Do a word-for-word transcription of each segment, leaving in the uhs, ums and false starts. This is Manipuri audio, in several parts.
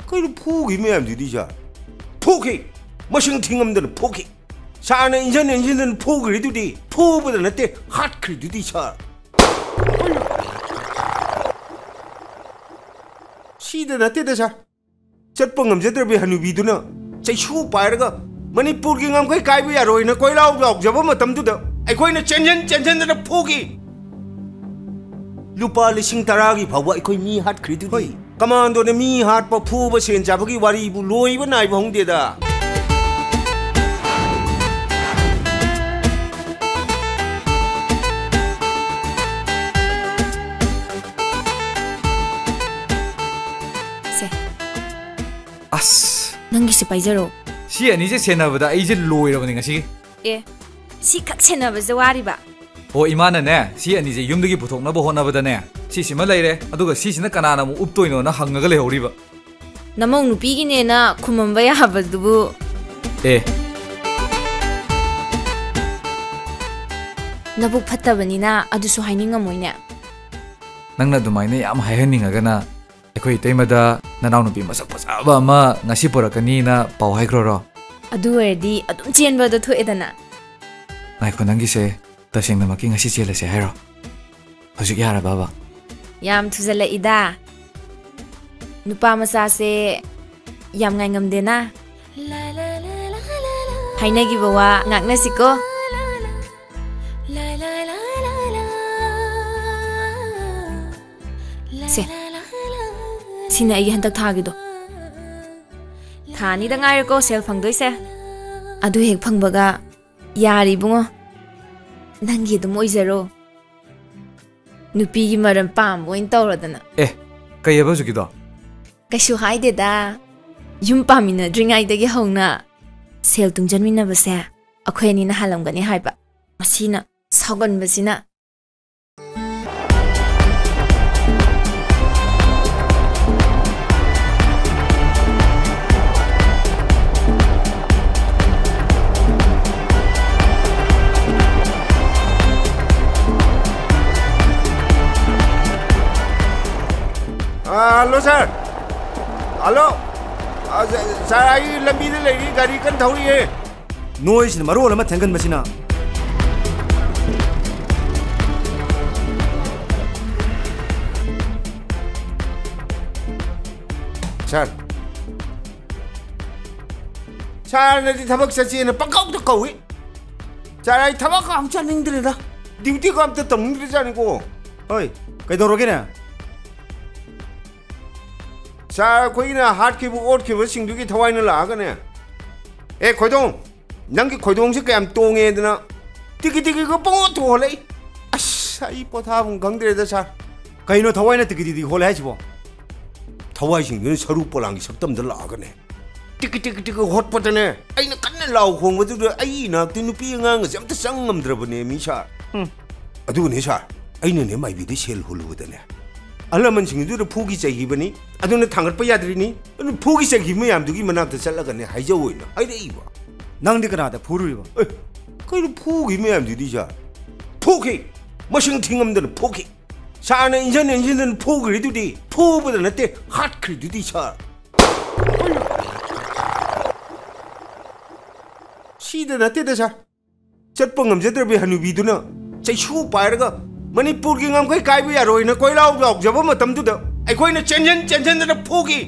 ꯀꯩꯅꯣ ꯐꯨꯈꯤ ꯃꯌꯥꯝꯗꯨꯗꯤ ꯁꯥꯔ? ꯐꯨꯈꯤ! ꯃꯁꯤꯡ ꯊꯤꯉꯝꯗꯅ ꯐꯨꯈꯤ! ꯁꯥꯔꯅ ꯏꯟꯖꯟ ꯏꯟꯖꯟꯗꯅ ꯐꯨꯈ꯭ꯔꯤꯗꯨꯗꯤ, ꯐꯨꯕꯗ ꯅꯠꯇꯦ, ꯍꯥꯠꯈ꯭ꯔꯤꯗꯨꯗꯤ ꯁꯥꯔ! ꯁꯤꯗ ꯅꯠꯇꯦꯗ ꯁꯥꯔ, ꯆꯠꯄ ꯉꯝꯖꯗ꯭ꯔꯕꯤ ꯍꯅꯨꯕꯤꯗꯨꯅ ꯆꯩꯁꯨ ꯄꯥꯏꯔꯒ ꯃꯅꯤꯄꯨꯔꯒꯤ ꯉꯝꯈꯩ ꯀꯥꯏꯕ ꯌꯥꯔꯣꯏꯅ ꯀꯣꯏꯂꯥꯎ ꯂꯥꯎꯖꯕ ꯃꯇꯝꯗꯨꯗ ꯑꯩꯈꯣꯏꯅ ꯆꯦꯟꯖꯟ ꯆꯦꯟꯖꯟꯗꯅ ꯐꯨꯈꯤ꯫ ꯂꯨꯄꯥ ꯂꯤꯁꯤꯡ ꯇꯔꯥꯒꯤ ꯐꯥꯎꯕ ꯑꯩꯈꯣꯏ ꯃꯤ ꯍꯥꯠꯈ꯭ꯔꯤꯗꯨꯗꯤ꯫ ꯍꯣꯏ꯫ ꯀꯃꯥꯟꯗꯣꯅ ꯃꯤ ꯍꯥꯠꯄ, ꯐꯨꯕ, ꯁꯦꯟ ꯆꯥꯕꯒꯤ ꯋꯥꯔꯤꯕꯨ ꯂꯣꯏꯕ ꯅꯥꯏꯕ ꯍꯧꯗꯦꯗ꯫ ꯁꯦ, ꯑꯁ, ꯅꯪꯒꯤꯁꯦ ꯄꯥꯏꯖꯔꯣ꯫ ꯁꯤ ꯑꯅꯤꯁꯦ ꯁꯦꯟꯅꯕꯗ ꯑꯩꯁꯦ ꯂꯣꯏꯔꯕꯅꯦ ꯉꯁꯤꯒꯤ꯫ ꯑꯦ, ꯁꯤ ꯈꯛ ꯁꯦꯟꯅꯕꯁꯦ ꯋꯥꯔꯤꯕ? ꯑꯣ, ꯏꯃꯥꯅꯅꯦ, ꯁꯤ ꯑꯅꯤꯁꯦ ꯌꯨꯝꯗꯒꯤ ꯄꯨꯊꯣꯛꯅꯕ ꯍꯣꯠꯅꯕꯗꯅꯦ, ꯁꯤꯁꯤꯃ ꯂꯩꯔꯦ, ꯑꯗꯨꯒ ꯁꯤꯁꯤꯅ ꯀꯅꯥꯅ ꯑꯃꯨꯛ ꯎꯞꯇꯣꯏꯅꯣꯅ ꯍꯪꯉꯒ ꯂꯩꯍꯧꯔꯤꯕ꯫ ꯅꯃꯧ ꯅꯨꯄꯤꯒꯤꯅꯦꯅ ꯈꯨꯝꯃꯝꯕ ꯌꯥꯕꯗꯨꯕꯨ꯫ ꯑꯦ꯫ ꯅꯕꯨꯛ ꯐꯠꯇꯕꯅꯤꯅ ꯑꯗꯨꯁꯨ ꯍꯥꯏꯅꯤꯡꯉꯝꯃꯣꯏꯅꯦ꯫ ꯅꯪꯅ ꯑꯗꯨꯃꯥꯏꯅ ꯌꯥꯝ ꯍꯥꯏꯍꯟꯅꯤꯡꯉꯒꯅ, ꯑꯩꯈꯣꯏ ꯏꯇꯩꯃꯗ ꯅꯅꯥꯎꯅꯨꯄꯤ ꯃꯁꯛ ꯐꯖꯕ ꯑꯃ ꯉꯁꯤ ꯄꯨꯔꯛꯀꯅꯤꯅ ꯄꯥꯎ ꯍꯥꯏꯈ꯭ꯔꯣꯔꯣ? ꯑꯗꯨ ꯑꯣꯏꯔꯗꯤ ꯑꯗꯨꯝ ꯆꯦꯟꯕꯗꯣ ꯊꯣꯛꯑꯦꯗꯅ꯫ ꯉꯥꯏꯈꯣ, ꯅꯪꯒꯤꯁꯦ ꯇꯁꯦꯡꯅꯃꯛꯀꯤ ꯉꯁꯤ ꯆꯦꯜꯂꯁꯦ ꯍꯥꯏꯔꯣ? ꯍꯧꯖꯤꯛ ꯌꯥꯔꯕꯕ? ꯌꯥꯝ ꯊꯨꯖꯜꯂꯛꯏꯗ꯫ ꯅꯨꯄꯥ ꯃꯆꯥꯁꯦ ꯌꯥꯝ ꯉꯥꯏꯉꯝꯗꯦꯅ꯫ ꯍꯥꯏꯅꯈꯤꯕ ꯋꯥ ꯉꯥꯛꯅꯁꯤꯀꯣ꯫ ꯁꯦ, ꯁꯤꯅ ꯑꯩꯒꯤ ꯍꯟꯗꯛ ꯊꯥꯒꯤꯗꯣ꯫ ꯊꯥ ꯑꯅꯤꯗ ꯉꯥꯏꯔꯦꯀꯣ ꯁꯦꯜ ꯐꯪꯗꯣꯏꯁꯦ꯫ ꯑꯗꯨ ꯍꯦꯛ ꯐꯪꯕꯒ, ꯌꯥꯔꯦ ꯏꯕꯨꯡꯉꯣ, ꯅꯪꯒꯤ ꯑꯗꯨꯝ ꯑꯣꯏꯖꯔꯣ꯫ ꯅꯨꯄꯤꯒꯤ ꯃꯔꯝ ꯄꯥꯝꯕ ꯑꯣꯏꯅ ꯇꯧꯔꯗꯅ꯫ ꯑꯦ, ꯀꯩ ꯍꯥꯏꯕ ꯍꯧꯖꯤꯛꯀꯤꯗꯣ? ꯀꯩꯁꯨ ꯍꯥꯏꯗꯦꯗ꯫ ꯌꯨꯝ ꯄꯥꯟꯃꯤꯟꯅꯗ꯭ꯔꯤꯉꯩꯗꯒꯤ ꯍꯧꯅ ꯁꯦꯜ ꯇꯨꯡꯖꯟꯃꯤꯟꯅꯕꯁꯦ ꯑꯩꯈꯣꯏ ꯑꯅꯤꯅ ꯍꯥꯜꯂꯝꯒꯅꯤ ꯍꯥꯏꯕ꯫ ꯃꯁꯤꯅ ꯁꯥꯎꯒꯟꯕꯁꯤꯅ꯫ ꯑꯥ, ꯍꯜꯂꯣ ꯁꯥꯔ꯫ ꯍꯜꯂꯣ꯫ ꯑ, ꯁ-, ꯁꯥꯔ, ꯑꯩ ꯂꯝꯕꯤꯗ ꯂꯩꯔꯤ, ꯒꯥꯔꯤ ꯀꯟꯅ ꯊꯧꯔꯤꯌꯦ꯫ ꯅꯣꯏꯁꯤꯅ ꯃꯔꯣꯜ ꯑꯃ ꯊꯦꯡꯒꯟꯕꯁꯤꯅ꯫ ꯁꯥꯔ, ꯁꯥꯔꯅꯗꯤ ꯊꯕꯛ ꯆꯠꯁꯦꯅ ꯄꯪꯀꯧꯗ ꯀꯧꯏ꯫ ꯁꯥꯔ, ꯑꯩ ꯊꯕꯛꯀ ꯑꯝ ꯆꯠꯅꯤꯡꯗ꯭ꯔꯦꯗ꯫ ꯗ꯭ꯌꯨꯇꯤꯒ ꯑꯝꯇ ꯇꯧꯅꯤꯡꯗ꯭ꯔꯖꯥꯠꯅꯤꯀꯣ꯫ ꯍꯣꯏ, ꯀꯩꯗꯧꯔꯒꯦꯅꯦ? ꯁꯥꯔ, ꯑꯩꯈꯣꯏꯅ ꯍꯥꯠꯈꯤꯕ ꯑꯣꯠꯈꯤꯕꯁꯤꯡꯗꯨꯒꯤ ꯊꯋꯥꯏꯅ ꯂꯥꯛꯑꯒꯅꯦ, "ꯑꯦ ꯈꯣꯏꯗꯣꯡ, ꯅꯪꯒꯤ ꯈꯣꯏꯗꯣꯡꯁꯦ ꯀꯌꯥꯝ ꯇꯣꯡꯉꯦꯗꯅ ꯇꯤꯀꯤ ꯇꯤꯀꯤꯒ ꯄꯪꯑꯣꯠꯇ ꯍꯣꯜꯂꯛꯏ꯫ ꯑꯁ, ꯑꯩ ꯄꯣꯊꯥꯐꯝ ꯈꯪꯗ꯭ꯔꯦꯗ ꯁꯥꯔ꯫" ꯀꯩꯅꯣ ꯊꯋꯥꯏꯅ ꯇꯤꯀꯤ ꯇꯤꯀꯤ ꯍꯣꯜꯂꯦ ꯍꯥꯏꯁꯤꯕꯣ? ꯊꯋꯥꯏꯁꯤꯡꯗꯨꯅ ꯁꯔꯨ ꯄꯣꯂꯥꯡꯒꯤ ꯁꯛꯇꯝꯗ ꯂꯥꯛꯑꯒꯅꯦ, ꯇꯤꯀꯤ ꯇꯤꯀꯤ ꯇꯤꯀꯤ ꯍꯣꯠꯄꯗꯅꯦ, ꯑꯩꯅ ꯀꯟꯅ ꯂꯥꯎ ꯈꯣꯡꯕꯗꯨꯗ ꯑꯩ ꯏꯅꯥꯛꯇ ꯅꯨꯄꯤ ꯑꯉꯥꯡꯒꯁꯦ ꯑꯝꯇ ꯆꯪ ꯉꯝꯗ꯭ꯔꯕꯅꯦ ꯃꯤ ꯁꯥꯔ꯫ ꯎꯝ꯫ ꯑꯗꯨꯒꯅꯦ ꯁꯥꯔ, ꯑꯩꯅꯅꯦ ꯃꯥꯏꯕꯤꯗ ꯁꯦꯜ ꯍꯨꯜꯂꯨꯕꯗꯅꯦ, ꯑꯍꯜ ꯂꯃꯟꯁꯤꯡꯗꯨꯗ ꯐꯨꯒꯤ ꯆꯩꯈꯤꯕꯅꯤ, ꯑꯗꯨꯅ ꯊꯥꯡꯒꯠꯄ ꯌꯥꯗ꯭ꯔꯤꯅꯤ꯫ ꯑꯗꯨ ꯐꯨꯒꯤ ꯆꯩꯈꯤꯕ ꯃꯌꯥꯝꯗꯨꯒꯤ ꯃꯅꯥꯛꯇ ꯆꯠꯂꯒꯅꯦ ꯍꯥꯏꯖꯧ ꯑꯣꯏꯅ ꯍꯥꯏꯔꯛꯏꯕ꯫ ꯅꯪꯗꯤ ꯀꯅꯥꯗ ꯐꯨꯔꯨꯔꯤꯕ? ꯑꯦ, ꯀꯩꯅꯣ ꯐꯨꯈꯤ ꯃꯌꯥꯝꯗꯨꯗꯤ ꯁꯥꯔ? ꯐꯨꯈꯤ! ꯃꯁꯤꯡ ꯊꯤꯉꯝꯗꯅ ꯐꯨꯈꯤ꯫ ꯁꯥꯔꯅ ꯏꯟꯖꯟ ꯏꯟꯖꯟꯗꯅ ꯐꯨꯈ꯭ꯔꯤꯗꯨꯗꯤ, ꯐꯨꯕꯗ ꯅꯠꯇꯦ, ꯍꯥꯠꯈ꯭ꯔꯤꯗꯨꯗꯤ ꯁꯥꯔ꯫ ꯁꯤꯗ ꯅꯠꯇꯦꯗ ꯁꯥꯔ꯫ ꯆꯠꯄ ꯉꯝꯖꯗ꯭ꯔꯕꯤ ꯍꯅꯨꯕꯤꯗꯨꯅ ꯆꯩꯁꯨ ꯄꯥꯏꯔꯒ ꯃꯅꯤꯄꯨꯔꯒꯤ ꯉꯝꯈꯩ ꯀꯥꯏꯕ ꯌꯥꯔꯣꯏꯅ ꯀꯣꯏꯂꯥꯎ ꯂꯥꯎꯖꯕ ꯃꯇꯝꯗꯨꯗ ꯑꯩꯈꯣꯏꯅ ꯆꯦꯟꯖꯟ ꯆꯦꯟꯖꯟꯗꯅ ꯐꯨꯈꯤ꯫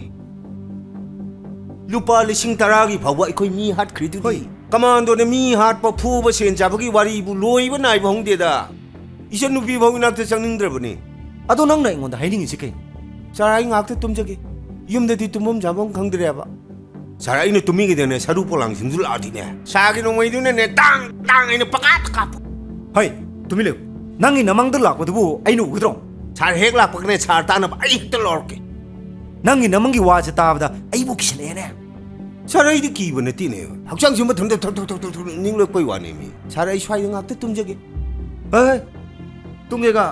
ꯂꯨꯄꯥ ꯂꯤꯁꯤꯡ ꯇꯔꯥꯒꯤ ꯐꯥꯎꯕ ꯑꯩꯈꯣꯏ ꯃꯤ ꯍꯥꯠꯈ꯭ꯔꯤꯗꯨꯗꯤ꯫ ꯍꯣꯏ꯫ ꯀꯃꯥꯟꯗꯣꯅ ꯃꯤ ꯍꯥꯠꯄ, ꯐꯨꯕ, ꯁꯦꯟ ꯆꯥꯕꯒꯤ ꯋꯥꯔꯤꯕꯨ ꯂꯣꯏꯕ ꯅꯥꯏꯕ ꯍꯧꯗꯦꯗ꯫ ꯏꯆꯟ ꯅꯨꯄꯤ ꯐꯥꯎ ꯏꯅꯥꯛꯇ ꯆꯪꯅꯤꯡꯗ꯭ꯔꯕꯅꯤ꯫ ꯑꯗꯣ ꯅꯪꯅ ꯑꯩꯉꯣꯟꯗ ꯍꯥꯏꯅꯤꯡꯉꯤꯁꯤ ꯀꯩꯅꯣ? ꯁꯥꯔ, ꯑꯩ ꯉꯥꯛꯇ ꯇꯨꯝꯖꯒꯦ꯫ ꯌꯨꯝꯗꯗꯤ ꯇꯨꯝꯐꯝ ꯆꯥꯐꯝ ꯈꯪꯗ꯭ꯔꯦꯕ꯫ ꯁꯥꯔ, ꯑꯩꯅ ꯇꯨꯝꯃꯤꯉꯩꯗꯅꯦ, ꯁꯔꯨ ꯄꯣꯂꯥꯡꯁꯤꯡꯁꯨ ꯂꯥꯛꯑꯗꯤꯅꯦ, ꯁꯥꯔꯒꯤ ꯅꯣꯡꯃꯩꯗꯨꯅꯅꯦ, ꯇꯥꯡ ꯇꯥꯡ ꯑꯩꯅ ꯄꯪꯀꯥꯞꯇ ꯀꯥꯞꯄꯨ꯫ ꯍꯩ, ꯇꯨꯃꯤꯟ ꯂꯩꯌꯨ꯫ ꯅꯪꯒꯤ ꯅꯃꯪꯗ ꯂꯥꯛꯄꯗꯨꯕꯨ ꯑꯩꯅ ꯎꯒꯗ꯭ꯔꯣ? ꯁꯥꯔ ꯍꯦꯛ ꯂꯥꯛꯄꯒꯅꯦ, ꯁꯥꯔ ꯇꯥꯅꯕ ꯑꯩ ꯍꯦꯛꯇ ꯂꯧꯔꯛꯀꯦ꯫ ꯅꯪꯒꯤ ꯅꯃꯪꯒꯤ ꯋꯥꯁꯦ ꯇꯥꯕꯗ ꯑꯩꯕꯨ ꯀꯤꯁꯜꯂꯛꯑꯦꯅꯦ꯫ ꯁꯥꯔ, ꯑꯩꯗꯤ ꯀꯤꯕ ꯅꯠꯇꯦꯅꯦ, ꯍꯛꯆꯥꯡꯁꯤ ꯃꯊꯟꯇ ꯊꯛ ꯊꯛ ꯊꯛ ꯊꯛ ꯊꯛ ꯅꯤꯛꯂꯛꯄꯩ ꯋꯥꯅꯦꯃꯤ꯫ ꯁꯥꯔ, ꯑꯩ ꯁ꯭ꯋꯥꯏꯗ ꯉꯥꯛꯇ ꯇꯨꯝꯖꯒꯦ꯫ ꯍꯣꯏ, ꯍꯣꯏ, ꯇꯨꯝꯒꯦꯒ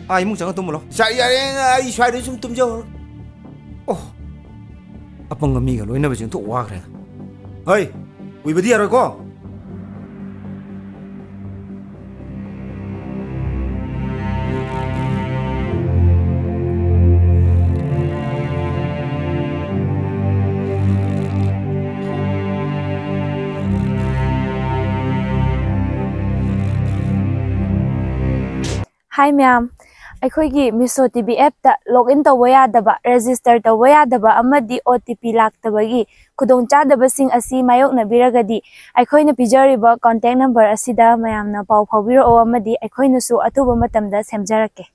ꯑꯥ ꯏꯃꯨꯡ ꯆꯪꯉ ꯇꯨꯝꯃꯨ ꯂꯥꯎ꯫ ꯁꯥꯔ, ꯌꯥꯔꯦ, ꯑꯩ ꯁ꯭ꯋꯥꯏꯗ ꯁꯨꯝ ꯇꯨꯝꯖꯍꯧꯔꯒꯦ꯫ ꯑꯣ, ꯑꯄꯪꯕ ꯃꯤꯒ ꯂꯣꯏꯅꯕꯁꯦ ꯑꯣꯟꯊꯣꯛ ꯋꯥꯈ꯭ꯔꯦꯗ꯫ ꯍꯣꯏ, ꯎꯏꯕꯗꯤ ꯌꯥꯔꯣꯏꯀꯣ꯫ ꯍꯥꯏ ꯃꯌꯥꯝ, ꯑꯩꯈꯣꯏꯒꯤ ꯃꯤꯁꯣ ꯇꯤ ꯚꯤ ꯑꯦꯞꯇ ꯂꯣꯒ ꯏꯟ ꯇꯧꯕ ꯌꯥꯗꯕ, ꯔꯦꯖꯤꯁꯇꯔ ꯇꯧꯕ ꯌꯥꯗꯕ ꯑꯃꯗꯤ ꯑꯣ ꯇꯤ ꯄꯤ ꯂꯥꯛꯇꯕꯒꯤ ꯈꯨꯗꯣꯡꯆꯥꯗꯕꯁꯤꯡ ꯑꯁꯤ ꯃꯥꯌꯣꯛꯅꯕꯤꯔꯒꯗꯤ, ꯑꯩꯈꯣꯏꯅ ꯄꯤꯖꯔꯤꯕ ꯀꯣꯟꯇꯦꯛ ꯅꯝꯕꯔ ꯑꯁꯤꯗ ꯃꯌꯥꯝꯅ ꯄꯥꯎ ꯐꯥꯎꯕꯤꯔꯛꯑꯣ ꯑꯃꯗꯤ ꯑꯩꯈꯣꯏꯅꯁꯨ ꯑꯊꯨꯕ ꯃꯇꯝꯗ ꯁꯦꯝꯖꯔꯛꯀꯦ꯫